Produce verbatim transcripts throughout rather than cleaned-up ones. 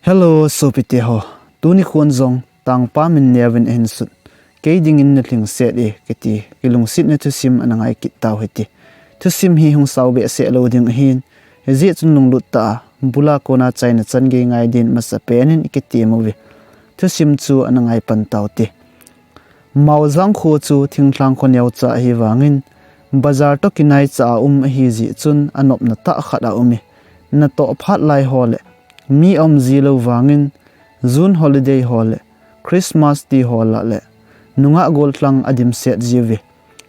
Hello, sopite ho. Tuni khun jong tangpa min neovin ahin sut. Kei dingin na lhingset e, kiti, kilungsetna thusim ana ngai kit tau hite. Thusim hi hung sao behseh lou ding ahin, hijeh chun lunglut tah a, bula kona chaina chan gei ngai din masapen in ikitem uve. Thusim chu ana ngai pan taute. Maojang kho chu thinglhang kho neocha ahi vangin, bazar toh kinaicha a um ahi jeh chun anopna tah khat aum e. Natoh phat lai ho le, mi aum ji lou vangin, June holiday ho le, Christmas ti ho lah le, nungah gollhang adimset jiuve.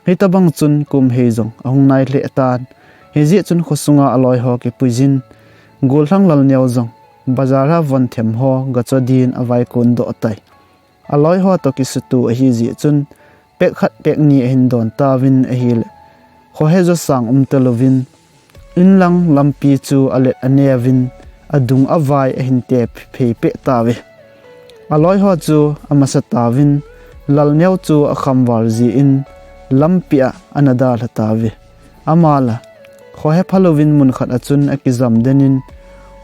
Hitobang chun kum hei jong ahung nai lheh tan. Hijeh chun khosunga aloi ho kipuijin, gollhang Lalneo jong, bazar a von them ho gacho din avaikon doh tai. Aloi ho toh kisutu ahi jeh chun, pek khat pek ni ahin don tauvin ahile, khohe jo sang um talouvin, inlang lampi chu alet aneovin, adung avai ahin te phei peh tauve. Aloi ho chu amasa tauvin, Lalneo chu akham val jeh in, lampi a ana dalha tauve. Ama la, khohe phalouvin mun khat a chun akijam den in,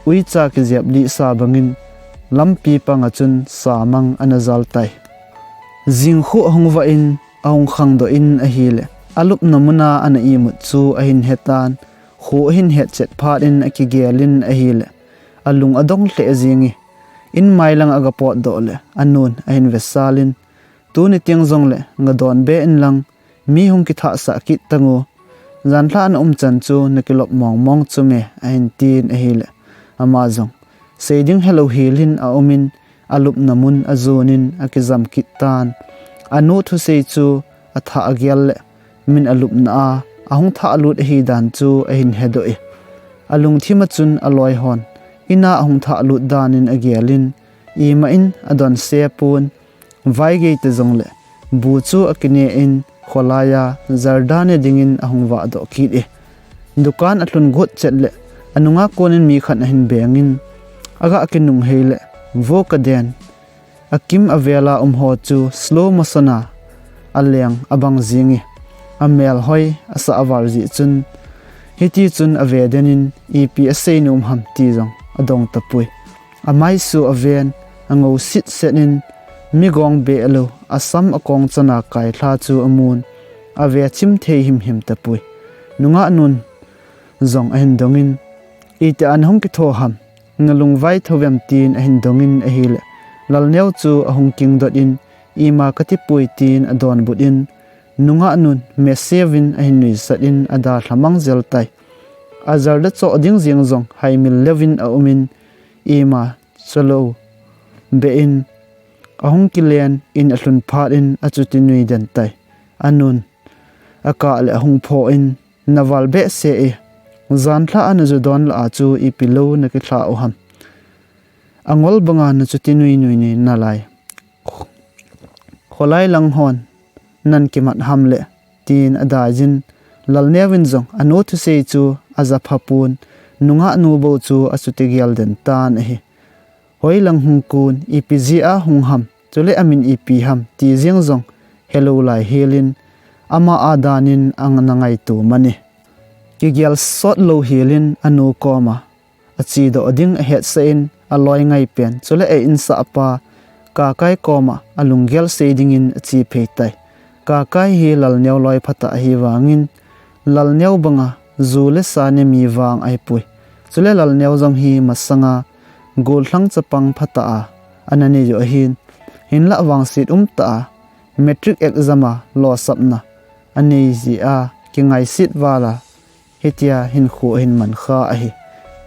uicha kijep lih sa bangin, lampi pang a chun samang ana jal tai. Jingkhu ahung vah in, ahung khangdoh in ahile, alupna mun a ana imut chu ahin hetan, kho ahin het chet phat in akigel in ahile, alung adong lheh jeng e, in mai lang aga potdoh le, anun ahin vesal in, tuni teng jong le, gadon be inlang, mi hung kithahsah kit tangu. Janlhah na um chan chu nakilop mong mong chu me, ahin tin ahile, ama jong, sei ding helou hel in aumin, alupna mun ajon in akijam kit tan. Anu thusei chu athah agel le, min alupna a, ahung thah lut ahi dan chu ahin hedoh e. Alungthim a chun aloi hon, in a ahung thah lut dan in agel in, ima in adonse pon, vaigei te jong le, bu chu akine in, kholai a, zarda ne dingin ahung vahdoh kit e. Dukan alhun got chet le, anunga kon in mi khat ahin beng in, aga kinung hei le, vo kaden, akim avel a um ho chu slow motion a, aleng abang jeng e, amel hoi asah val jeh chun, hiti chun ave den in, ipi asei nom ham ti jong adong tapoi. Amaisu aven, angou sit set in, mi gong be lou, asam akong chan a kailha chu amun, ave chim thei himhim tapoi. Nungah nun jong ahin dong in, iti a nahung kitho ham, nalung vai tho vem tin ahin dong in ahile, Lalneo chu ahung kingdot in, ima kati poi tin adonbut in, nungah nun mesevin ahin nuisat in adalha mang jel tai. Azarda choh ding jeng jong haimil leuvin aum in, ima chalou be in, ahung kilen in alhun phat in achuti nui den tai. Anun akah le ahung phoh in, naval behseh e, janlhah a najo don lah a chu ipi lou nakilhah u ham. Angol banga nachuti nui nui nalai. Kholai lang hon, nan kimat ham le, tin adai jin, Lalneo in jong anu thusei chu aja pha pon, nungah nu bou chu achuti gel den tan ahi. Hoilang hung kon, ipi jeh a hung ham, chule amin ipi ham, ti jeng jong helou lai hel in, ama a dan in ana ngaito man e. Kigel sot lou hel in anu koma achedoh ding ahetsah in, aloi ngai pen, chule a insah pa Kakai koma alunggel sei dingin ache phei tai. Kakai hi Lalneo loi phatah ahi vangin, Lalneo banga ju le sa ne mi vang ahipoi. Chule Lalneo jong hi masanga gollhang chapang phatah a ana nei u ahin, hinlah vangset umtah a matric exam a losapna anei jeh a kingaiset val a hitia hinkho ahin man kha ahi.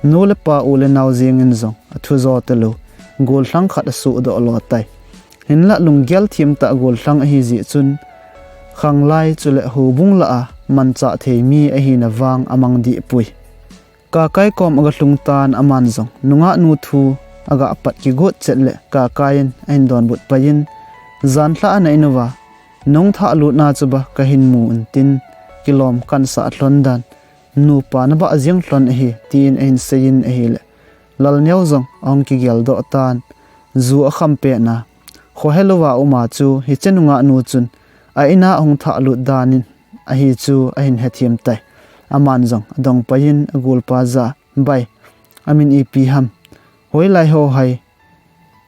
Nu le pa u le nao jeng in jong athu jo talou, gollhang khat asuhdoh lo tai. Hinlah lunggel thim tah gollhang ahi jeh chun, khanglai chule houbung lah a manchah thei mi ahina vang amang deh poi. Kakai kom aga lhung tan aman jong nungah nu thu aga pat kigot chet le Kakai in ahin donbut pai in, janlhah a na in uva nahung thah lutna chu ba kahin mu un tin, kilom kansah lhon dan, nupa nabah jeng lhon ahi, tin ahin seiyin ahile, Lalneo jong ahung kigeldoh tan, ju akham petna, khohe louva uma chu hiche nungah nu chun a in a ahung thah lut dan in ahi chu ahin hethem tai. Aman jong adong pai in agolpa jah a, bai, amin ipi ham, hoilai ho hai,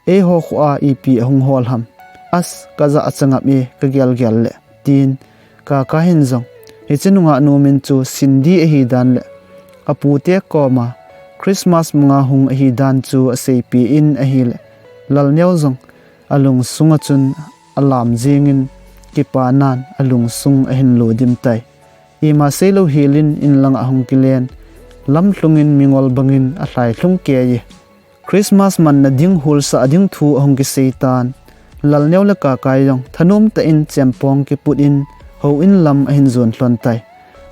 Eiho khoa ipi ahung hol ham? As, kajah achangap e, kagel gel le, tin Kakai hin jong hiche nungah nu min chu Cindy ahi dan le apute koma Christmas manga hung ahi dan chu aseipeh in ahile, Lalneo jong alungsunga chun alam jingin kipanan alungsung ahin ludim tai. Ima seilou helin inlanga ahung kilen, lamlhungin mingol bangin alhai lhung kei e. Christmas manna ding hulsah ding thu ahung kisei tan. Lalneo le Kakai jong thanom tah in chempong kiput in houin lam ahin jon lhon tai.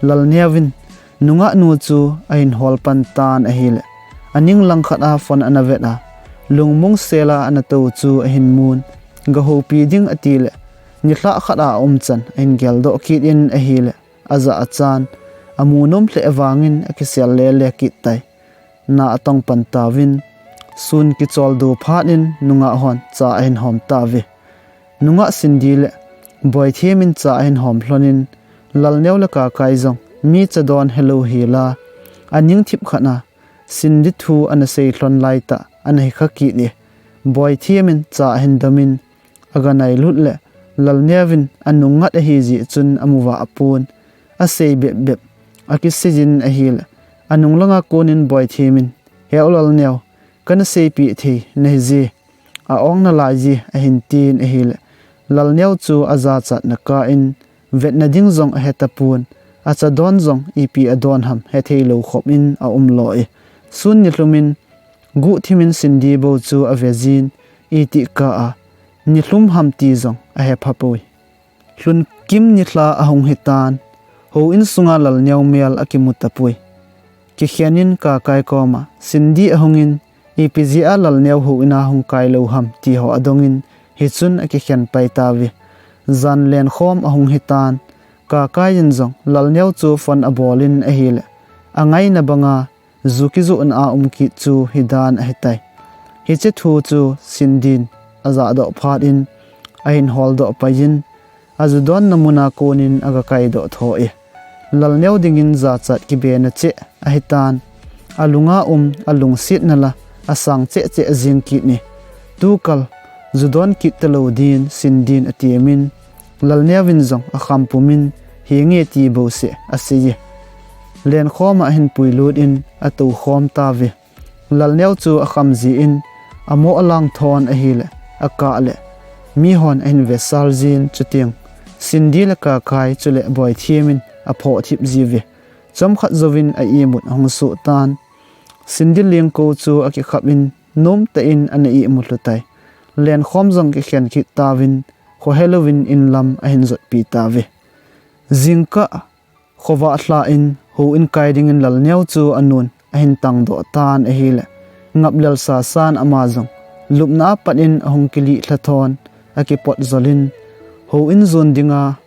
Lalneo in nungah nu chu ahin hol pan tan ahile, aning langkhat a phone ana vet a, lungmong sela ana tou chu ahin mun. Gahoupi ding atile, nilhah khat a aumchan ahin geldoh kit in ahile, ajah achan amu nom lheh vangin akisel lele kit tai. Na atong pan tauvin, sun kicholdo phat in nungah hon cha ahin hom tauve. Nungah Cindy le Boithem in cha ahin hom lhonin, Lalneo le Kakai jong mi cha don helou hela, aning thip khat a Cindy thu ana sei lhon laitah ana hikha kit e. Boithem in cha ahin domin, aga nailut le, Lalneo in anungngat ahi jeh chun amuva apon, asei bep bep akisei jin ahile, anung langa konin Boithem in, He u Lalneo, kana seipeh thei nahi je, a-ong nalai je, ahin tin ahile, Lalneo chu ajachatna kah in, vetna ding jong ahetapon, acha don jong ipi adon ham hethei lou khop in aumlo e. Sun nilhum in, guhthim in Cindy bou chu avejin, itih kah a nilhum ham ti jong ahephapoi. Lhunkim nilhah ahung hitan, houin sunga Lalneo mel akimu tapoi. Kikhen in Kakai koma Cindy ahungin, ipi jeh a Lalneo houin a hung kai lou ham ti ho adongin, hichun akikhen pai tauve. Jan lenkhom ahung hitan, Kakai in jong Lalneo chu phone abolin ahile, angaina banga ju kijohna a um kit chu hidan ahitai. Hiche thu chu Cindy in ajahdoh phat in ahin holdoh pai in, ajudonna muna konin aga kaidoh tho e. Lalneo dingin jachat kibena cheh ahitan, alunga um alungsetna la asang cheh cheh jing kit e. Tukal judon kit talou din Cindy in atemin, Lalneo in jong akham pumin, Henge, ti bouseh asei e. Lenkhom a ahin puilut in atoukhom tauve. Lalneo chu akham jeh in amo alang thon ahile, akah le, mihon ahin vesal jin chuteng Cindy le Kakai chule Boithem in aphoh thip jiuve. Chomkhat jouvin a-imut ahung soh tan. Cindy lengkou chu akikhap in nomtah in ana imut lhu tai. Lenkhom jong kikhen kit tauvin, khohelouvin inlam ahin jotpi tauve. Jingkah khovah lhah in houin kai dingin Lalneo chu anun ahin tangdoh tan ahile, ngaplel sasan ama jong lupna a pat in ahung kilih lha thon, akipot jolin, houin jon dinga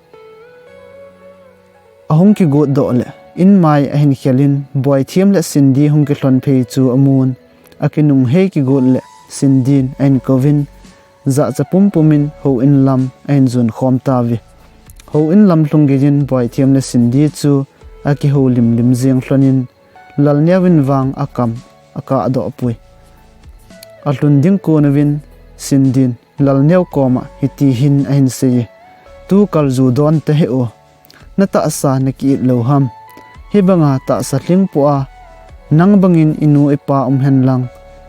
ahung kigotdoh le, inmai ahin khelin, Boithem le Cindy hung kilhon phei chu amun, akinunghei kigot le, Cindy in ahin kouvin, jachat pumpumin houin lam ahin jon khom tauve. Houin lam lhung geiyin Boithem le Cindy chu akihoulim lim jeng lhonin, Lalneo in vang akam akahdoh poi. Alhun ding kon uvin Cindy in Lalneo koma hiti hin ahin sei e, Tukal judon tahih o, natahsa nakiit lou ham? Hibanga tahsa lhingpoh a, nang bangin inu ipa um henlang,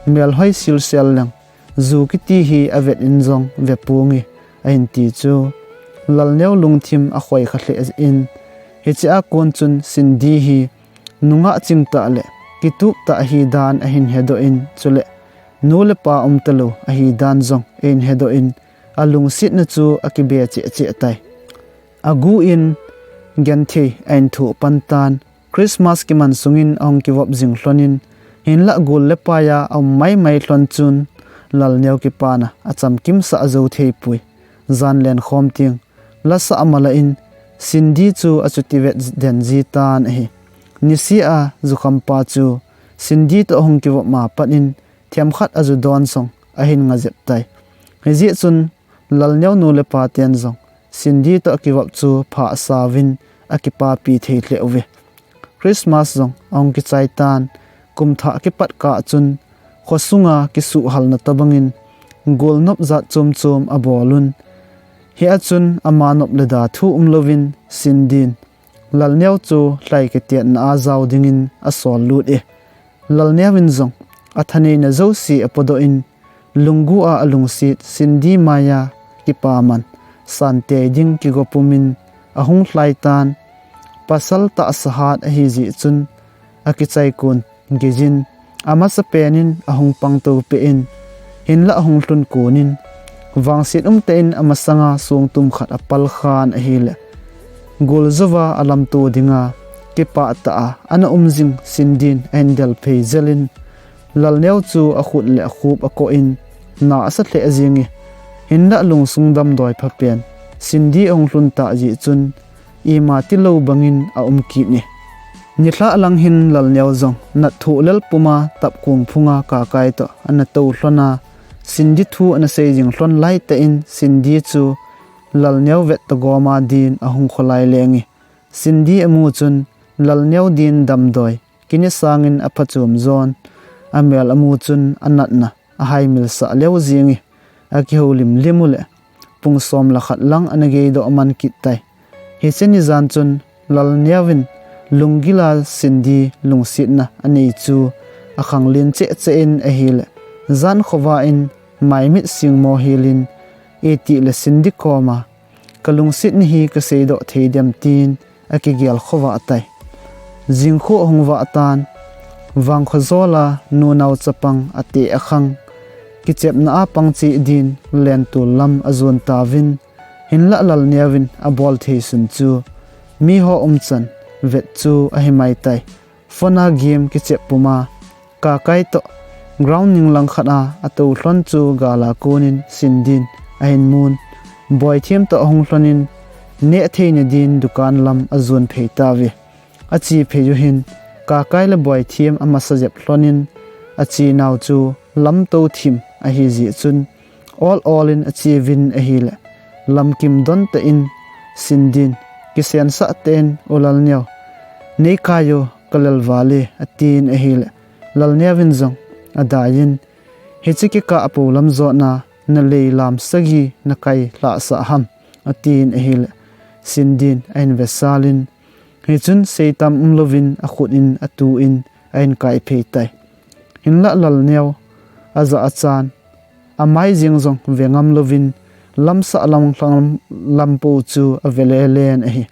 melhoi silsel leng, ju kiti hi avet in jong veponge, ahin ti chu. Lalneo lungthim akhoi kha lheh in, hichea kon chun Cindy hi nungah chingtah le kitup tah ahidan ahin hedoh in, chule nu le pa umtalou ahidan jong ahin hedoh in, alungsetna chu akibe cheh cheh tai. Agu in genthei ahin thoh pan tan, Christmas kiman sungin ahung kivop jing lhonin, hinlah gol le pai a aum maimai lhon chun, Lalneo kipana achamkimsah jou theipoi. Jan lenkhom teng, lasah amalah in, Cindy chu achuti vet den ji tan ahi. Nisea jukhampa chu Cindy toh ahung kivop ma pat in, themkhat ajudon jong ahin nga jep tai. Hijeh chun, Lalneo nu le pa ten jong Cindy toh akivop chu phasah uvin akipapi thei lheh uve. Christmas jong ahung kichai tan, kumthah kipat kah chun khosunga kisuhhalna tobangin golnop jat chom chom abol un. Hia chun ama nop le da thu umlouvin Sindin Lalneo chu lhai kitetna a jao dingin asol lut e. Lalneo in jong athaneina jouse apodoh in, lunggu a alungset Sindi maiya kipaman santei ding kigopum in ahung lhai tan. Pasal tahsa hat ahi jeh chun akichai kon gijin, amasapen in ahung pangtou peh in, hinlah ahung lhun kon in, vangset umtah in amasanga songtum khat apal khan ahile, gul jouva alamto dinga kipah tah a ana um jing Sindin ahin del phei jel in, Lalneo chu akhut le akhup akoh in, na asa lheh jing e. Hinlah lungsung damdoi phapen Sindi ahung lhun tah jeh chun, ima tilou bangin aum kit e. Nilhah lang hin Lalneo jong nat thoh lel puma tapkung phunga Kakai toh ana tou lhon a, Sindi thu ana sei jing lhon laitah in Sindi chu Lalneo vet tagom a din ahung kholai leng e. Sindi amu chun Lalneo din damdoi kine sangin aphachom jon, amel amu chun anatna ahaimil sah leu jing e, akihoulim lim u le, pung som le khat lang ana geidoh man kit tai. Hiche ni jan chun Lalneo in lunggil a Sindi lungsetna anei chu akhanglen cheh cheh in ahile, jan khovah in maimit singmo hel in, itih le Sindi koma kalungsetna hi kaseidoh thei dem tin akigel khovah tai. Jingkhu ahung vah tan, vangkho jol a nunao chapang ateh akhang, kichepna a pang cheh din lentul lam ajon tauvin, hinlah Lalneo in abol thei sun chu miho umchan vet chu ahi mai tai. Phone a game kichep puma Kakai toh ground ning lang khat a atou lhon chu gal a kon in Sindin ahin mun. Boithem toh ahung lhon in neh theina din dukan lam ajon phei tauve. Ache phei u hin Kakai le Boithem amasa jep lhon in, achenau chu lamtou thim ahi jeh chun, ol ol in ache uvin ahile, lamkim don tah in Sindin kisensah tah in, "U Lalneo, nei kai o, kalel val e," atin ahile, Lalneo in jong adai in, "Hiche kikah a polam jotna nalei lam sagi nakai lhahsah ham?" atin ahile, Sindin ahin vesal in, hichun seitam umlouvin akhut in atu in ahin kai phei tai. Hinlah Lalneo ajah achan, amai jeng jong ve ngam louvin, lamsah lamlhang lampo chu ave lelen ahi.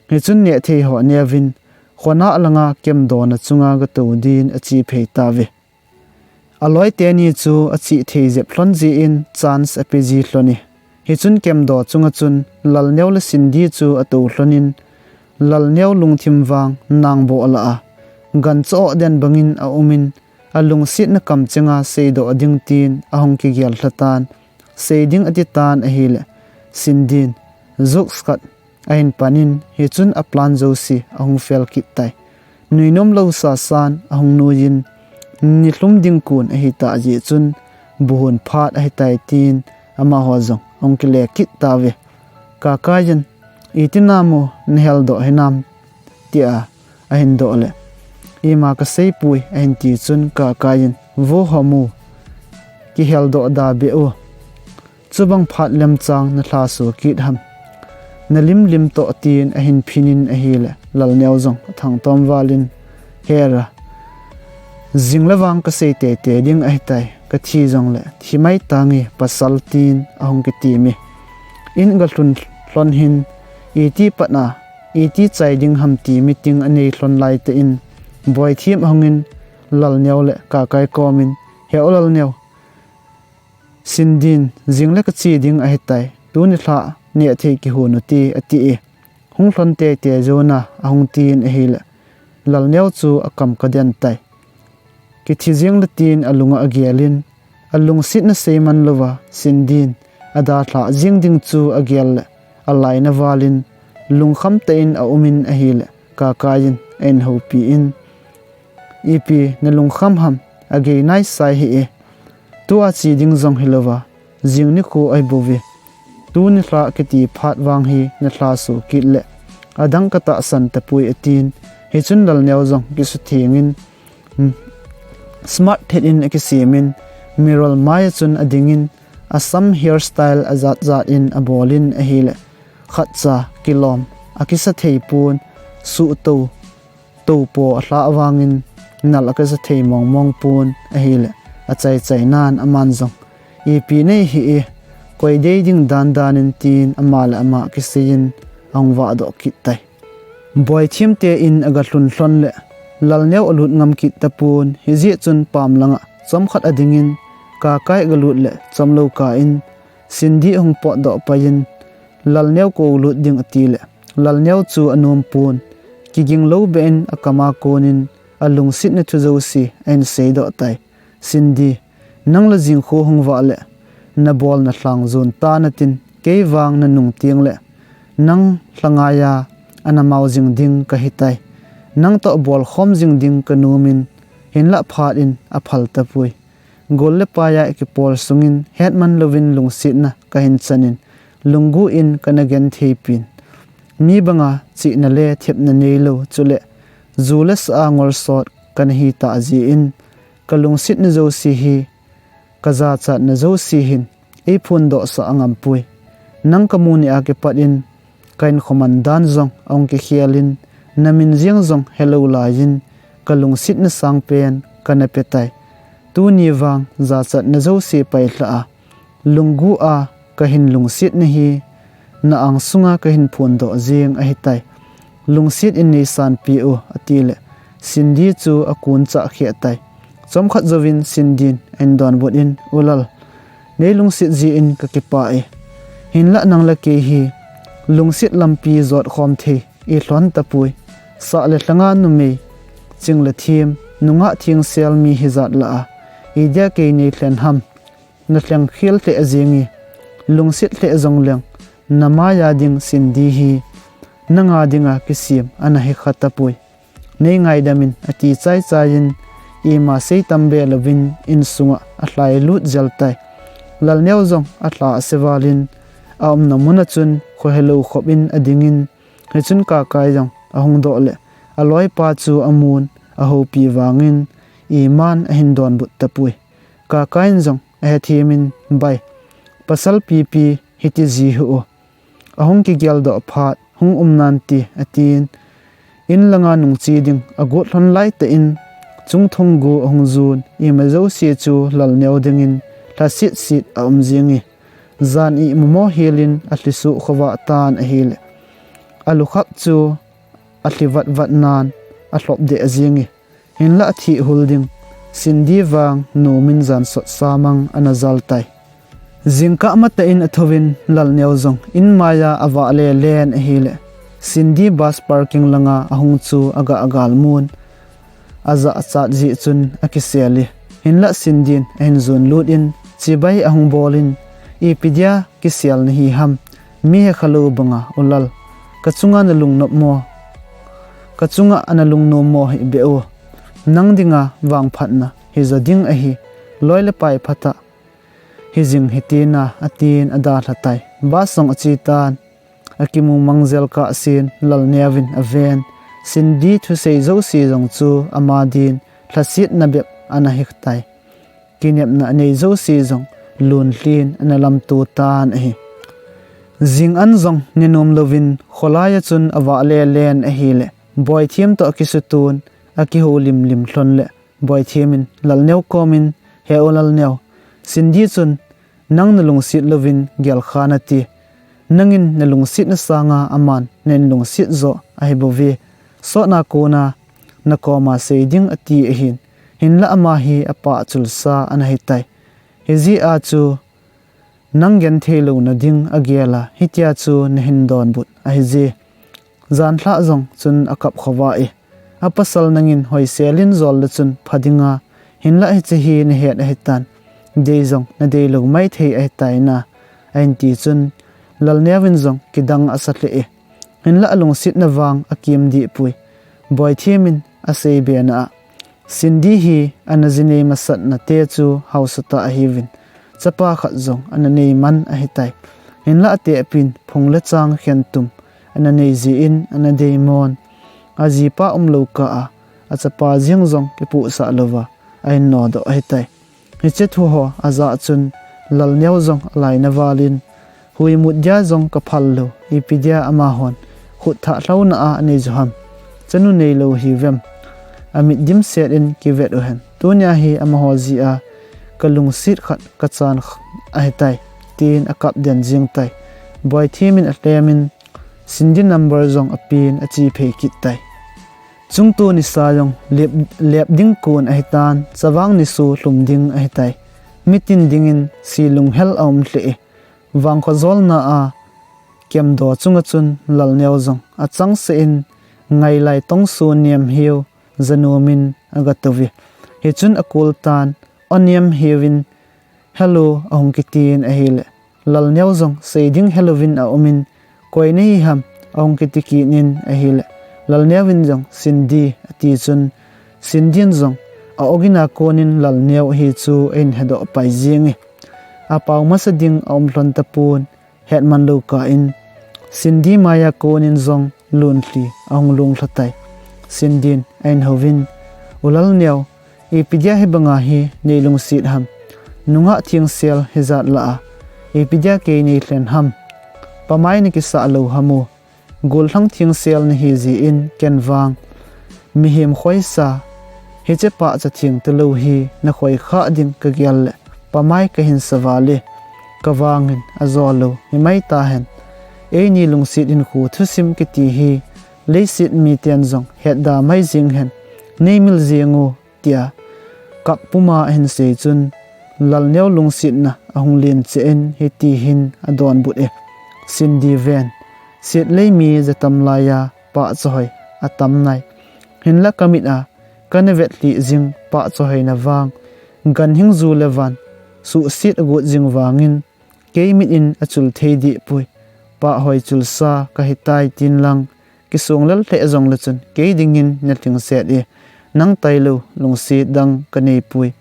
Hichun neh thei ho neuvin, khonah langa kemdona chunga gatou din ache phei tauve. Aloi teni chu ache thei jep lhon jeh in chance ape ji lhon e. Hichun kemdo chunga chun Lalneo le Sindi chu atou lhon in, Lalneo lungthim vang nangboh lah a, gancha oh den bangin aum in, alungsetna kamchenga seidoh ding tin ahung kigel lha tan, sei ding ati tan ahile, Sindin jokes khat ahin pan in, hichun aplan jouse ahung fail kit tai. Nuinom lou sasan ahung nui in, nilhum ding kon ahi tah jeh chun, buhun phat ahi tai tin, amaho jong ahung kile kit tauve. Kakai in, "Iti namu nahel doh hinam?" tia ahin doh le, "Ima kasei poi," ahin ti chun Kakai in, "Vo ho mu, kihel doh da beh u. Chubang phat lemchang nalhaso kit ham? Nalim lim toh," tin ahin phin in ahile, Lalneo jong athangtom val in, "Hera, jing le vang kasei teitei ding ahi tai, kathi jong le thi mai tange pasal," tin ahung kitim e. In galhun lhon hin, iti pat a, iti chai ding ham ti meeting anei lhon laitah in, Boithem ahung in, Lalneo le Kakai kom in, "He u Lalneo, Sindin, jing le kache ding ahi tai, tuni lhah neh thei kihon u te," ati e. Hung lhon teitei jona ahung tin ahile, Lalneo chu akam kaden tai. Kithi jeng le tin alunga agel in, alungsetna seiman louva Sindin adalhah jeng ding chu agel le, alaina val in lungkham tah in aum in ahile, Kakai in ahin houpi in, "Ipi nalungkham ham, agei naisai hih e. Tua che ding jong hilouva, jing nikho ahi bouve. Tuni lhah kiti phat vang hi nalhaso kit le, adang katahsan tapoi," atin. Hichun Lalneo jong kisutheng in, hmm, smart thet in akisem in, mirror mai a chun ading in, Asam hairstyle ajat jat in abol in ahile, khatcha kilom akisa thei pon, suhtou, toupo alha vangin nal akisa thei mong mong pon ahile, achai chai nan aman jong, "Ipi nahi e, koi dei ding dan dan in," tin ama le ama kisei in ahung vahdoh kit tai. Boithem te in aga lhun lhon le, Lalneo alut ngam kit tapon, hijeh chun pam langa chomkhat adingin, Kakai aga lut le chomlou kah in, Cindy ahung potdoh pai in, "Lalneo kou lut ding," ati le, Lalneo chu anom pon, kiging lou beh in akam a kon in, alungsetna thu jouse ahin seidoh tai. "Cindy, nang la jing kho hung vah le, nabolna lhang jon tan atin, kei vang nanung teng le, nang lha ngai a, ana mao jing ding kahi tai. Nang toh bol khom jing ding kanom in," hinlah phat in aphal tapoi. Gol le pai a ikipol sungin hetman louvin lungsetna kahin chan in, lunggil in kana genthei pin. Mi banga chihna le thepna neilou, chule ju le sa a ngol sot kana hi tah jeh in, kalungsetna jouse hi, kajachatna jouse hin eiphondoh sah angam poi. Nang kamu ni a kipat in, ka hinkho man dan jong ahung kikhel in, namin jeng jong helou lai in, kalungsetna sangpen kana pe tai. Tuni vang jachatna jouse pailha a, lunggil a kahin lungsetna hi na angsunga kahin phondoh jeng ahi tai. Lungset in neisanpeh o, ati le, Cindy chu akun chah kheh tai. Chomkhat jouvin Cindy in ahin donbut in, "U Lal, neilungset jeh in kakipah e. Hinlah nang le kei hi lungset lampi jot khom thei ilhon tapoi. Sah le lhanga numei, ching le them, nungah thengsel mi hijat lah a, idia kei neilhen ham? Nalheng khel lheh jeng e, lungset lheh jongleng, namai a ding Cindy hi nanga dinga kisem ana hi kha tapoi. Neingaidam in," ati chai chai in, ima sei tam be louvin insunga alhai lut jel tai. Lalneo jong alha ase val in, aumna mun a chun khohelou khop in ading in, hichun Kakai jong ahung doh le, aloipa chu amun, ahoupi vangin, iman ahin donbut tapoi. Kakai in jong ahethem in, "Bai, pasal pipi hiti ji hih o. Ahung kigeldoh phat hung um nante," atin, in langa nungche ding agot lhon laitah in, chungthung gu ahung jon, ima jouse chu Lalneo dingin lhaset set aum jeng e. Jan imamo hel in alhi suh khovah tan ahile, alukhap chu alhi vat vat nan alhop deh jeng e. Hinlah athih hul ding Cindy vang nom in jan sot sa mang ana jal tai. Jingkah matah in athouvin Lalneo jong in mai a avah le len ahile, Cindy bus parking langa ahung chu aga agal mun, ajah achat jeh chun akisel e. Hinlah Cindy in ahin jon lut in, chibai ahung bol in, "Ipi dia kisel nahi ham? Mi hekha lou banga, U Lal. Kachunga nalung nop mo? Kachunga ana lungnom mo hih beh o. Nang dinga vangphatna hijo ding ahi. Loi le pai phatah hijing hite na," atin adalha tai. Bus jong ache tan. Akimu mang jel kah sen, Lalneo in aven. Cindy thusei jouse jong chu ama din lhasetna bep ana hi tai. Kinepna anei jouse jong lunlhin ana lamto tan ahi. Jing an jong nenom louvin kholai a chun avah le len ahile, Boithem toh akisuton, akihoulim lim lhon le, Boithem in Lalneo kom in, "He U Lalneo, Cindy chun nang nalungset louvin gel kha nati. Nangin nalungsetna sanga aman nahin lungset jo ahi bouve. Sotna kona nakoma sei ding ati ahin. Hinlah ama hi apa achulsa ana hi tai. Hijeh a chu nang genthei louna ding agel a, hitia chu nahin donbut ahi je." Janlhah jong chun akap khovah e, "Apasal nangin hoisel in jol le chun pha dinga, hinlah hiche hi nahet ahitan, dei jong nadei lou maithei ahitai na," ahin ti chun, Lalneo in jong kidang asa lheh e. Hinlah alungsetna vang akim deh poi. Boithem in asei be na a, Cindy hi ana jinei masat nate chu haosa tah ahiuvin, chapa khat jong ana nei man ahi tai. Hinlah atehpin phung le chang khentum ana nei jeh in ana deimon. Ajipa umlou kah a, achapa jeng jong kipuhsah louva ahin nodoh ahi tai. Hiche thu ho ajah chun Lalneo jong alaina valin, huimut dia jong kaphal lou, ipi dia amahon khut thah lhouna a anei jo ham. Chanu neilou hiuvem? Amit dimset in kivet uhen. Tunia hi amaho jeh a kalungset khat kachan kh-, ahitai, tin akap den jeng tai. Boithem in alhem in, Cindy number jong apen ache phei kit tai. Chungto nisa jong lep, lep ding kon ahitan, chavang niso lhum ding ahitai. Mitin dingin si lunghel aum lheh e. Vangkho jolna a kemdo chunga chun Lalneo jong achangseh in ngailai tongso nem hiu janom in agatouve. Hichun akol tan, o nem hiuvin, "Hello," ahung kitin ahile, Lalneo jong sei ding helouvin aumin, "Koi nahi ham?" ahung kiti kit in ahile, Lalneo in jong, "Cindy," ati chun, Cindy in jong a ogin a konin Lalneo ahi chu ahin hedoh pai jenge. Apao masa ding aum lhon tapon, hetman lou kah in, Cindy maiya konin jong lunlhi ahung lunglha tai. Cindy in ahin houvin, "U Lalneo, ipi dia hibanga hi neilungset ham? Nungah thengsel hijat lah a, ipi dia kei neilhen ham? Pamai nakisah lou ham o? Gollhang thengsel nahi jeh in ken vang mihem khoisa, hiche pahcha theng talou hi nakhoi khah ding kagel le pamai kahin sa val e. Kavang hin ajo lou himai tahen. Eini lungset hinkho thusim kiti hi leiset miten jong hetda mai jeng hen. Neimil jeng o," tia kap puma ahin sei chun, Lalneo lungsetna ahung len cheh in hiti hin adonbut e, "Cindy ven, setlei mi jatam laiya pahcha hoi atam nai. Hinlah kamit a kana vetlhih jing pahcha hoina vang, ganhing ju le van suhset agot jing vangin, kei mit in achul thei deh poi. Pah hoi chulsa kahitai tin lang, kisonglel lheh jongle chun kei dingin nalhingset e. Nang tailou lungset dang kanei poi.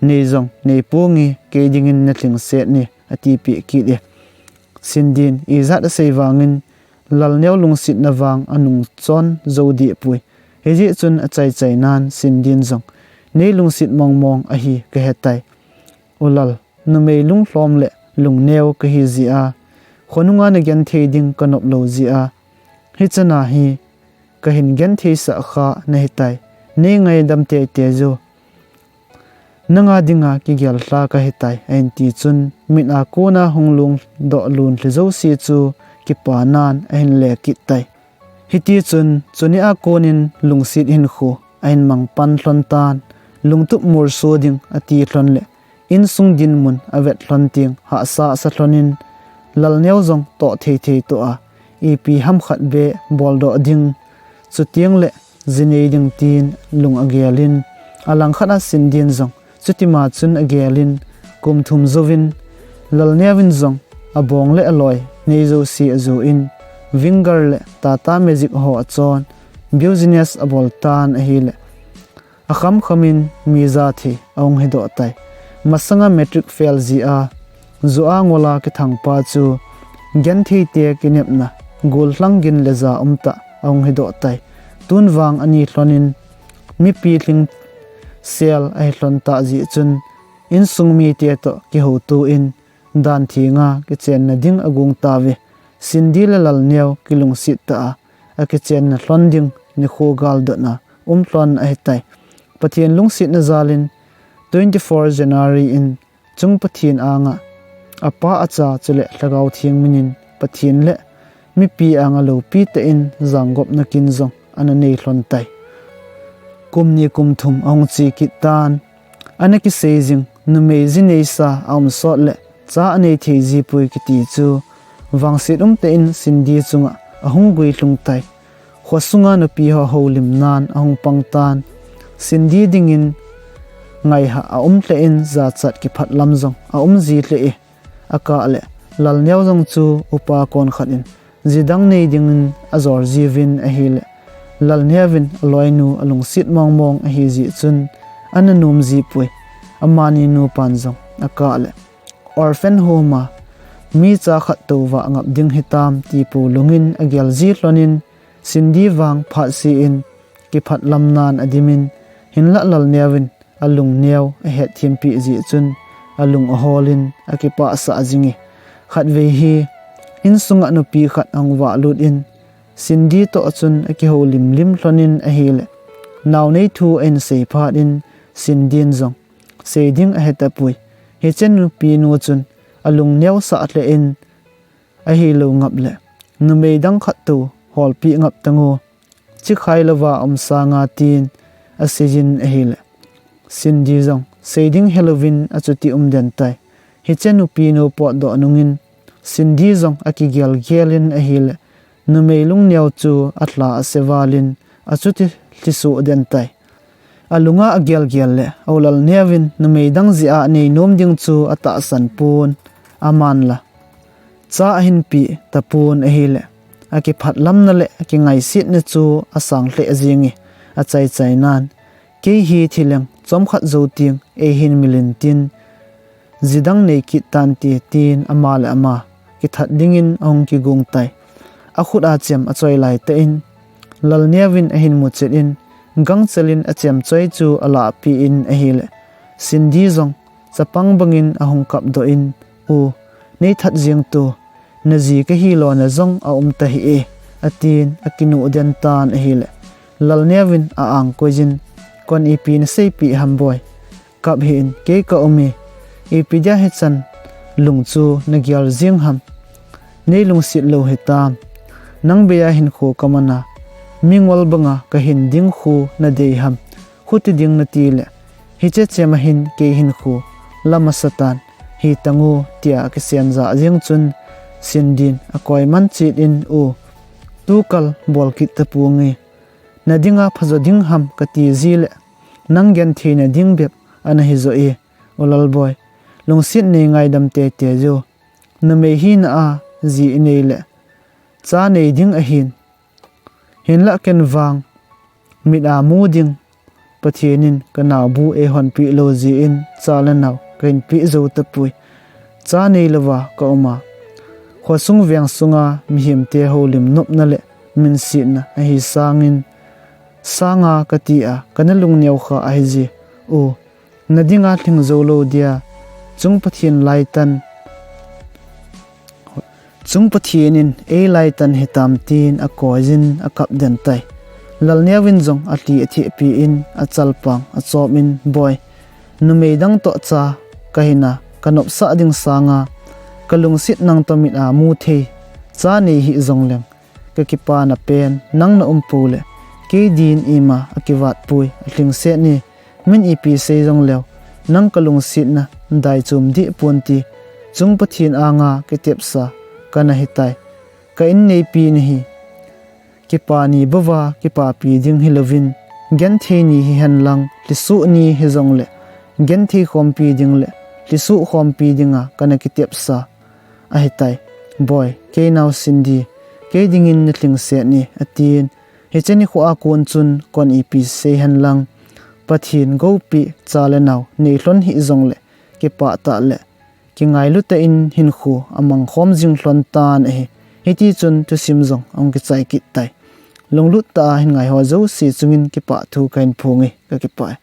Nei jong neiponge, kei dingin nalhingset e," atipeh kit e. Cindy in ijat asei vangin Lalneo lungsetna vang anung chon jou deh poi. Hijeh chun achaichai nan Cindy in jong, "Neilungset mongmong ahi kahetai, U Lal, numei lunglhom le lungneo kahi jeh a, khonunga nagenthei ding kanop lou jeh a, hichana hi kahin gentheisah kha nahitai. Neingaidam teitei jo. Nanga dinga kigel lha kahitai," ahin ti chun, mit a kona hung lungdoh lunlhi jouse chu kipanan ahin le kit tai. Hiti chun, chunia konin lungset hinkho ahin mang pan lhon tan, lungtup molso ding ati lhon le, insung dinmun avet lhon teng hahsa asa lhonin, Lalneo jong toh theithei toh a, ipi ham khat beh boldoh ding, chuteng le jinei ding tin lung agelin, alangkhat a Cindy in jong chutima chun agelin, kum thum jouvin, Lalneo in jong abong le aloi nei jouse ajoh in, Winger le Tata Magic ho achon, business abol tan ahile, akhamkham in mi jathei ahung hidoh tai. Masanga matric fail jeh a, ju a ngol a kithang pa chu, gentheite kinepna, gollhang gin le ja umtah ahung hidoh tai. Tun vang ani lhonin, mipi lhingsel ahi lhon tah jeh chun, insung mite toh kihouto in, dan thenga kichenna ding agong tauve. Cindy le Lalneo kilungset tah a, akichenna lhon ding nikho galdotna um lhon ahitai. Pathen lungsetna jalin, twenty-four January in chung Pathen anga, Apa, Acha chule Lhagao Theng minin Pathen le mipi anga loupi tah in janggopna kin jong ana nei lhon tai. Kum ni kum thum ahung che kit tan, ana kisei jing, numei ji neisa aum sot le cha anei thei ji poi kiti chu, vangset umtah in Cindy chunga ahung guilhung tai. Khosunga nupi ho houlimnan ahung pang tan, Cindy dingin ngaihah aum lheh in jachat kiphat lam jong aum ji lheh e. Akah le, Lalneo jong chu upa kon khat in ji dang nei dingin ajol jiuvin ahile, Lalneo in aloinu alungset mongmong ahi jeh chun, ana nom ji poi. Amani nupan jong akah le, orphan home a mi cha khat tou vah ngap ding hitam ti pou lungin agel ji lhonin, Cindy vang phat se in kiphat lamnan adimin, hinlah Lalneo in alungneo ahet thempeh jeh chun, alung ahol in akipah sah jing e. Khatvei hi insunga nupi khat ahung vah lut in Cindy toh chun akihoulim lim lhon in ahile, naonei thu ahin sei phat in Cindy in jong sei ding ahe tapoi. Hiche nupi nu chun alung neo sah lheh in, ahilou ngap le numei dang khat toh holpi ngap tango, chikhai louva um sanga tin asei jin ahile, Cindy jong sei ding helouvin achuti um den tai. Hiche nupi nu potdoh nungin Cindy jong akigel gel in ahile, numei lungneo chu alha ase val in achuti lhiso den tai. Alunga agel gel le, Ulal Neo vin numei dang jeh a nei nom ding chu atahsan pon, aman la cha ahin pe tapon ahile, akiphatlamna le akingaisetna chu asang lheh jing e. Achai chai nan, kei hi thileng chomkhat jou teng eihin mil in tin, ji dang nei kit tante, tin ama le ama kithat dingin ahung kigong tai. Akhut a chem achoi lai tah in, Lal Neo vin ahin muchet in, gangchel in achem choi chu alahpeh in ahile, Cindy jong chapang bangin ahung kapdoh in, U, nei that jeng to, naji kahi lona jong aum tahih e, atin akinuh den tan ahile, Lal Neo vin a-angkoi jin, Kon ipi naseipeh ham boi? Kap hih in, kei kaum e, ipi dia hichan lung chu nagel jeng ham? Nei lungset lou hitam? Nang bei a hinkho kaman a, mingol banga kahin ding khu nadei ham? Khuti ding nati le, hiche chem a hin kei hinkho la masa tan, hitang u, tia akisen jah jeng chun, Cindy in akoi man chet in, U, tukal bol kit taponge, nadinga phajo ding ham kati ji le, nang gentheina ding bep ana hijo e, Ulal boi, lungset nei ngaidam teitei jo. Numei hina a ji inei le cha nei ding ahin, hinlah ken vang mit a mu ding Pathen in kanaobu eihonpeh lou jeh in cha le nao kahin peh jou tapoi. Cha neilouva kaum a, khosung veng sunga mihemte houlim nopna le minsetna ahi sangin, sanga kati a kana lungneo kha ahije. U, nadinga lhing jou lou dia, chung Pathen laitan, chung Pathen in eilaitan hitam, tin akoijin akap den tai. Lalneo vin jong alhi athehpi in achalpang achom in, Boi, numei dang toh cha kahina kanopsah ding sanga kalungset nang toh mit a mu thei cha nei hih jongleng, kakipana pen nang na um poule kei din ima akivatpoi, alhingset e. Min ipi sei jongleu, nang kalungsetna daichom deh ponte, chung Pathen anga kitepsa kana hitai. Ka inneipi nahi. Kipa ni bouva kipapi ding hilouvin, genthei ni hihen lang lhisoh ni hijongle, genthei khompi ding le lhisoh khompi dinga kana kitepsa ahitai. Boi, kei nao Cindy, kei dingin nalhingset e, atin. Hiche nikho a kon chun kon ipi seihen lang, Pathen goupeh cha le nao neilhon hih jongle kipah tah le kingailu tah in hinkho amangkhom jing lhon tan ahi. Hitichun thusim jong ahung kichai kit tai. Lunglut tah a hin ngaiho jouse chungin kipah thu kahin phonge, kakipah e.